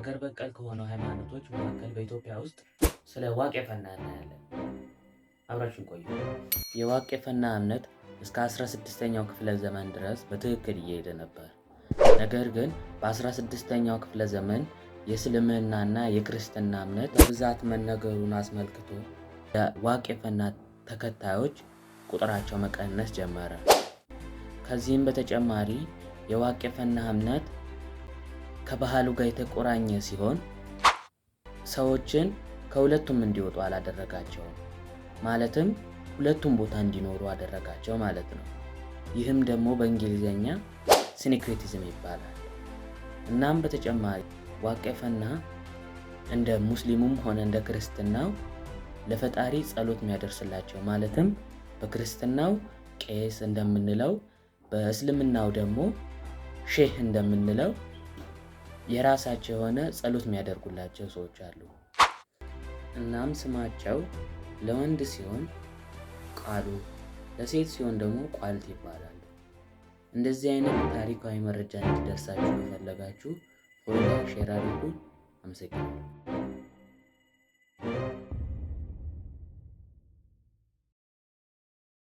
ሀገር በቀል ከሆነው ሃይማኖቶች መካከል በኢትዮጵያ ውስጥ ስለ ዋቄፈና እናያለን። አብራችን ቆዩ። የዋቄፈና እምነት እስከ 16ኛው ክፍለ ዘመን ድረስ በትክክል እየሄደ ነበር። ነገር ግን በ16ኛው ክፍለ ዘመን የእስልምናና የክርስትና እምነት በብዛት መነገሩን አስመልክቶ የዋቄፈና ተከታዮች ቁጥራቸው መቀነስ ጀመረ። ከዚህም በተጨማሪ የዋቄፈና እምነት ከባህሉ ጋር የተቆራኘ ሲሆን ሰዎችን ከሁለቱም እንዲወጡ አላደረጋቸውም። ማለትም ሁለቱም ቦታ እንዲኖሩ አደረጋቸው ማለት ነው። ይህም ደግሞ በእንግሊዝኛ syncretism ይባላል። እናም በተጨማሪ ዋቄፈና እንደ ሙስሊሙም ሆነ እንደ ክርስትናው ለፈጣሪ ጸሎት የሚያደርስላቸው፣ ማለትም በክርስትናው ቄስ እንደምንለው፣ በእስልምናው ደግሞ ሼህ እንደምንለው የራሳቸው የሆነ ጸሎት የሚያደርጉላቸው ሰዎች አሉ። እናም ስማቸው ለወንድ ሲሆን ቃሉ፣ ለሴት ሲሆን ደግሞ ቋልት ይባላሉ። እንደዚህ አይነት ታሪካዊ መረጃ እንዲደርሳችሁ ከፈለጋችሁ follow፣ share አድርጉ። አመሰግናለሁ።